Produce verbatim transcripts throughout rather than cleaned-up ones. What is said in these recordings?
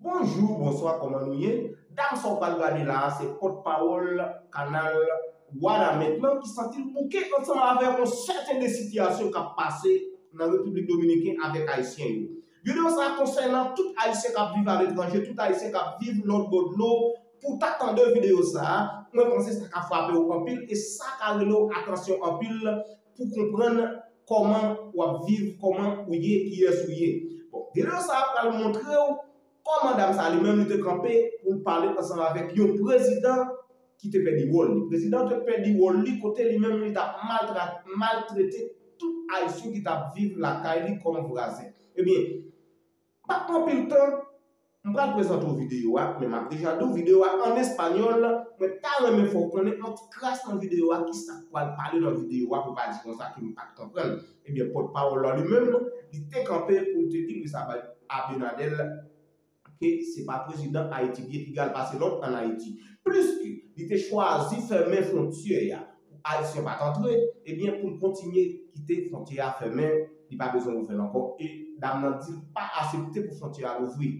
Bonjou, bonswa, kòman nou ye? Dam sa w pral gade la a, se pòtpawòl kanal Wanament lan ki santi l bouke ansanm avèk yon sèten de sitiyasyon k ap pase nan Repiblik Dominiken avèk Ayisyen yo. Videyo sa a konsènan tout Ayisyen k ap viv aletranje, tout Ayisyen k ap viv lòt bò dlo. Pou ta tande videyo sa a, mwen panse sa ka frape w anpil e sa ka rele w atansyon anpil pou konprann kòman w ap viv, kòman ou ye, kiyès ou ye. Bon, videyo sa a pral montre w kòman dam sa a li menm li te kanpe pou l pale ansanm avèk yon prezidan ki te pèdi wòl li. Prezidan te pèdi wòl li kote li menm li t ap maltra-, maltrete tout Ayisyen ki t ap viv lakay li kòm vwazen. Ebyen, pa pran anpil tan, m pral prezante w videyo a, men m ap deja di w videyo a an espanyòl, mwen ta renmen fè w konnen yon ti kras nan videyo a, kisa k pral pale nan videyo a, pou w pa di konsa ke m pa t konprann. Ebyen, pòtpawòl la li menm, li te kanpe pou l te di Luis Ab-, Abinader ke se pa prezidan Ayiti li ye ki pral pase lòd ann Ayiti. Pliske li te chwazi fèmen fwontyè a pou Ayisyen pa t antre, ebyen, pou l kontinye kite fwontyè a fèmen, li pa bezwen ouvè l ankò. E dam nan di l pa aksepte pou fwontyè a louvri.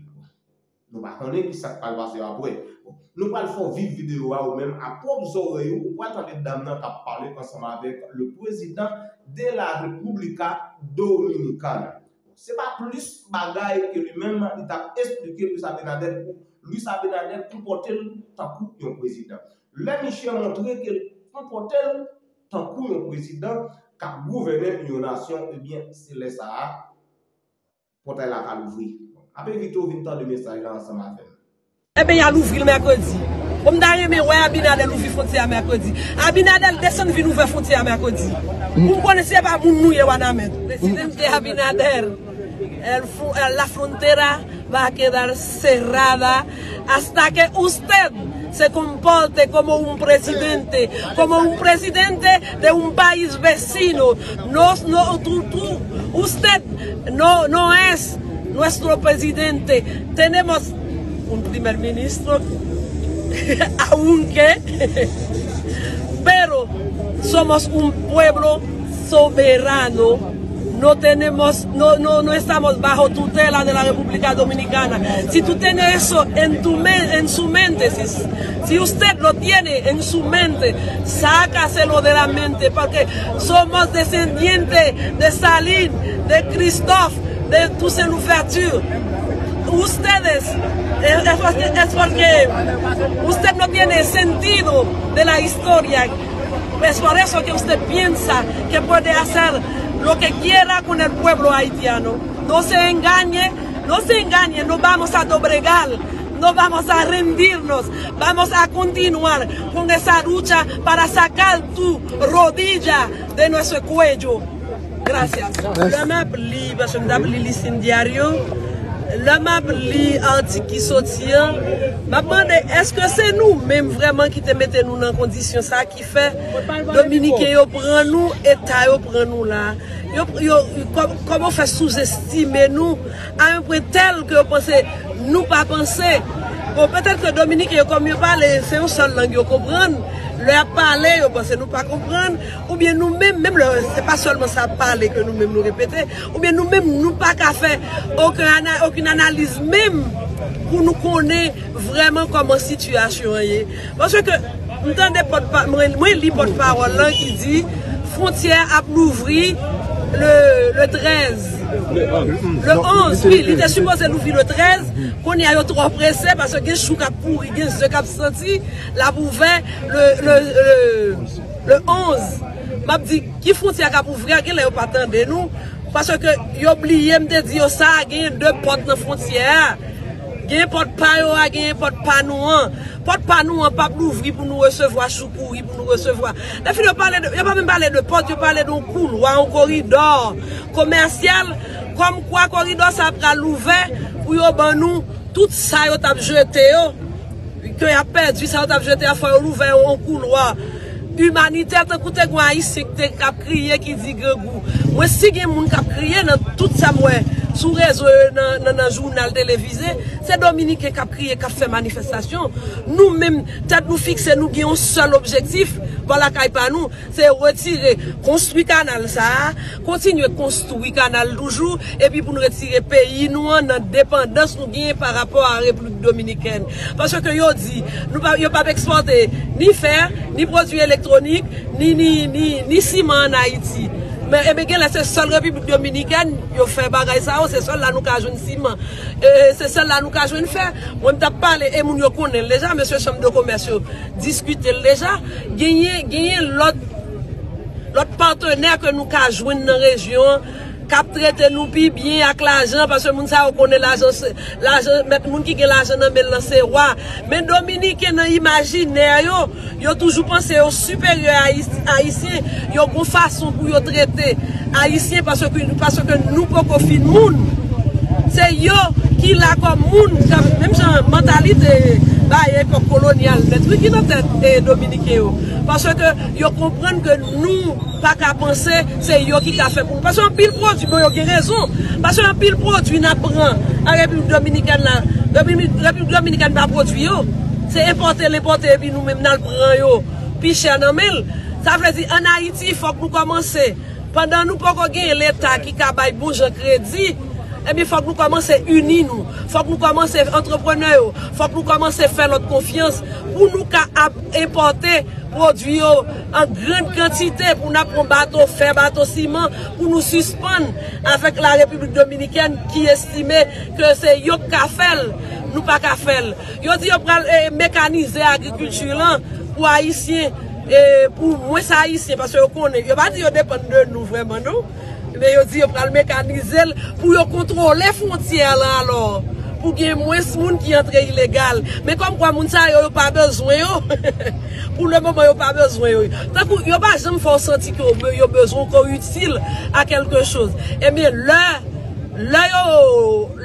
Nou pa konnen ki sa k pral pase apre. Bon, nou pral fè w viv videyo a ou menm a pwòp zòrèy ou, ou pral tande dam nan k ap pale ansanm avèk le président de la República Dominicana. Se pa plis bagay ke li menm li t ap esplike Luis Abinader pou Luis Abinader konpòte l tankou yon prezidan. Lè misye montre ke l konpòte l tankou yon prezidan k ap gouvène yon nasyon, ebyen, se lè sa a, pòtay la ka louvri. M ap envite w vin tande mesaj la ansanm avè m. Ebyen, y a louvri l mèkredi. Bon, m ta renmen wè Abinader louvri fwontyè a mèkredi. Abinader desann vin ouvè fwontyè a mèkredi. Pou m konnen si se pa moun nou ye Wanament. Presidente Abinader, el fu-, el, la frontera va a quedar cerrada hasta que usted se comporte como un presidente, como un presidente de un país vecino. No, no, tú, tú, usted no, no es nuestro presidente. Tenemos un primer ministro, aunque, pero somos un pueblo soberano. No tenemos, no, no, no estamos bajo tutela de la República Dominicana. Si tú tienes eso en tu men-, en su mente, si, si usted lo tiene en su mente, sácaselo de la mente, porque somos descendientes de Stalin, de Christophe, de Toussaint Louverture. Ustedes, es, es porque, es porque usted no tiene sentido de la historia. Es por eso que usted piensa que puede hacer lo que quiera con el pueblo haitiano. No se engañe, no se engañe, no vamos a doblegar, no vamos a rendirnos, vamos a continuar con esa lucha para sacar tu rodilla de nuestro cuello. Gracias. Lè m ap li, paske m t ap li Listín Diario, lè m ap li atik ki soti an, m ap mande, èske se nou menm vrèman ki te mete nou nan kondisyon sa a ki fè Dominiken yo pran nou, eta yo pran nou la? Yo, yo, kò-, kòman yo fè souzestime nou a yon pwen tèl ke yo panse nou pa panse? Bon, petèt ke Dominiken yo, kòm yo pale, se yon sèl lang yo konprann. Lè y ap pale, yo panse nou pa konprann. Oubyen nou menm, menm lè se pa sèlman sa ap pale ke nou menm nou repete, oubyen nou menm nou pa ka fè okenn ana-, okenn analiz menm pou nou konnen vrèman kòman sitiyasyon an ye. Paske m tande pòtpa-, mwen, mwen li pòtpawòl lan ki di fwontyè ap louvri le, le trèz. Le onz, wi, li te sipoze louvri le trèz. Kounye a yo twò prese paske gen chou k ap pouri, gen ze k ap santi, l ap ouvè le, le, le, le onz. M ap di, ki fwontyè k ap ouvri a, genlè yo pa tande nou. Paske yo bliye m te di yo sa, genyen de pòt nan fwontyè a. Genyen pòt pa yo a, genyen pòt pa nou an. Pòt pa nou an p ap louvri pou nou resevwa chou pouri, pou nou resevwa. Lè fini yo pale de, yo pa menm pale de pòt, yo pale de yon koulwa, yon koridò komèsyal. Kòmkwa koridò sa a pral ouvè pou yo ban nou tout sa yo t ap jete yo. Ke y ap pèdi sa yo t ap jete a, fò yo louvè yon koulwa imanitè, tankou te gen Ayisyen ki te k ap kriye, ki di grangou. Mwen, si gen moun k ap kriye nan tout sa m wè sou rezo yo, nan, nan, nan jounal televize, se Dominiken k ap kriye, k ap fè manifestasyon. Nou menm, tèt nou fikse, nou gen yon sèl objektif, bò lakay pa nou, se retire, konstwi kanal sa a, kontinye konstwi kanal toujou, epi pou n retire peyi nou an nan depandans nou genyen pa rapò a Repiblik Dominikèn. Paske yo di, nou pa, yo p ap ekspòte ni fè, ni pwodui elektwonik, ni, ni, ni, ni siman ann Ayiti. Men, ebyen, genlè se sèl Repiblik Dominikèn yo fè bagay sa yo, se sèl la nou ka jwenn siman. E, se sèl la nou ka jwenn fè. Mwen, m t ap pale, e moun yo konnen l deja, mesye chanm de komès yo diskite l deja. Genyen, genyen lòt, lòt patenè ke nou ka jwenn nan rejyon an, k ap trete nou pi byen ak lajan, paske moun sa yo konnen lajan se, lajan, mèt moun ki gen lajan nan men l lan se wa. Men Dominiken nan imajinè yo, yo toujou panse yo siperyè a Ayis-, Ayisyen, yo gon fason pou yo trete Ayisyen paske, paske nou poko fin moun. Se yo ki la kòm moun, menm jan mantalite bay epòk kolonyal nèt, wi, ki nan tèt, e, Dominiken yo. Paske yo konprann ke nou pa ka panse se yo ki ka fè pou nou. Paske anpil pwodui, bon, yo gen rezon. Paske anpil pwodui n ap pran an Repiblik Dominikèn la, Repiblik, Repiblik Dominikèn pa pwodui yo. Se enpòte l enpòte, epi nou menm n al pran yo pi chè nan men l. Sa vle di, ann Ayiti, fòk nou kòmanse. Pandan nou poko gen Leta ki ka bay bon jan kredi, ebyen, fòk nou kòmanse ini nou. Fòk nou kòmanse antreprenè yo. Fòk nou kòmanse fè lòt konfyans pou nou ka ap enpòte pwodui yo an grann kantite, pou n ap pran bato fè, bato siman, pou nou sispann avèk la Repiblik Dominikèn ki estime ke se yo k ka fè l, nou pa ka fè l. Yo di yo pral, e, mekanize agrikilti lan pou Ayisyen, e, pou mwens Ayisyen, paske yo konnen, yo pa di yo depann de nou vrèman, non. Men yo di yo pral mekanize l pou yo kontwole fwontyè lan alò. Pou gen mwens moun ki antre ilegal. Men kòmkwa moun sa yo, yo pa bezwen yo. Pou le moman, yo pa bezwen yo. Tankou yo pa janm fè w santi ke yo be-, yo bezwen w, ke w itil a kèlke choz. Ebyen, lè, lè yo,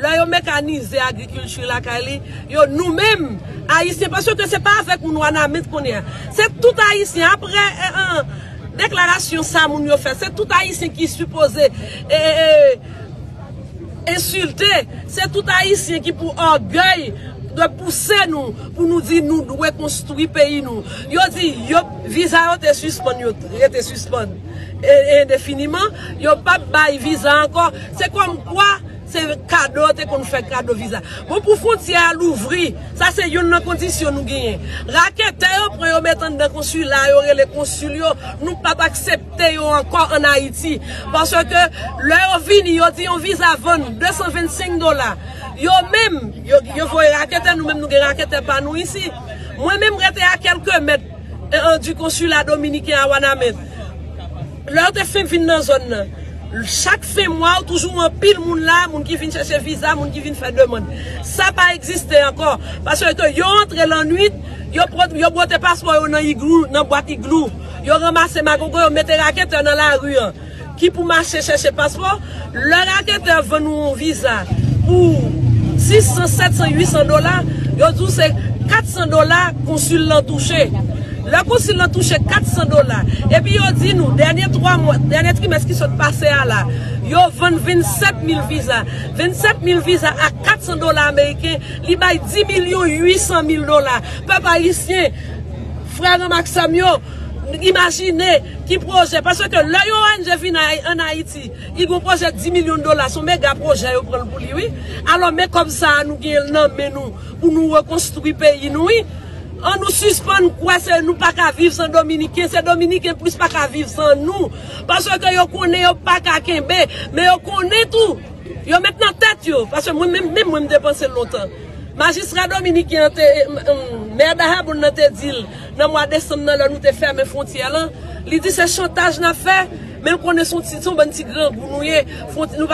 lè yo mekanize agrikilti lakay li, yo, nou menm, Ayisyen, paske se pa avèk moun Wanament kounye a. Se tout Ayisyen, apre, e, e, deklarasyon sa moun yo fè, se tout Ayisyen ki sipoze, e, e, e, ensilte, se tout Ayisyen ki pou ògèy dwe pouse nou, pou nou di nou dwe konstwi peyi nou. Yo di, yo, viza yo te sispann, yo rete sispann, e, endefiniman, yo p ap bay viza ankò. Se kòmkwa se kado, yo te konn fè kado viza. Bon, pou fwontyè a louvri, sa se youn nan kondisyon nou genyen. Raketè yo pran yo met anndan konsila, yo rele konsil yo, nou p ap aksepte yo ankò ann Ayiti. Paske lè yo vini, yo di yon viza vann de san vennsenk dola. Yo menm, yo, yo voye raketè, nou menm nou gen raketè pa nou isi. Mwen menm rete a kèlke mèt, e, e, di konsila dominiken a Wanament. Lè yo te fin vin nan zòn nan, chak fen mwa, ou toujou anpil moun la, moun ki vin chèche viza, moun ki vin fè demann. Sa pa egziste ankò. Paske yo antre lannwit, yo pran, yo bwote paspò yo nan iglou, nan bwat iglou. Yo ranmase magogo, yo mete raketè nan lari an ki pou mache chèche paspò. Lè raketè vann ou yon viza pou sis san, sèt san, uit san dola, yo di w se kat san dola konsil lan touche. Lè konsil lan touche kat san dola, epi yo di nou, dènye twa mwa, dènye trimès ki sot pase a la, yo vann vennsèt mil viza. Vennsèt mil viza a kat san dola ameriken, li bay di milyon uit san mil dola. Pèp ayisyen, frè ranm ak sè m yo, imajine ki pwojè. Paske lè yon O N G vin a-, ann Ayiti, li gon pwojè di milyon dola, se yon mega pwojè yo pran l pou li, wi. Alò, men kòb sa a nou gen l nan men nou pou nou rekonstwi peyi nou, wi. An nou sispann kwè se nou pa ka viv san Dominiken, se Dominiken plis pa ka viv san nou. Paske yo konnen yo pa ka kenbe, men yo konnen tou, yo met nan tèt yo, paske mwen menm, menm mwen m te panse l lontan. Majistra dominiken an te, em, em, mè Dajabón nan te di l nan mwa desanm nan, lè nou te fèmen fwontyè lan, li di se chantaj n ap fè, men l konnen se yon ti, se yon bann ti grangou nou ye, fwontyè, nou pa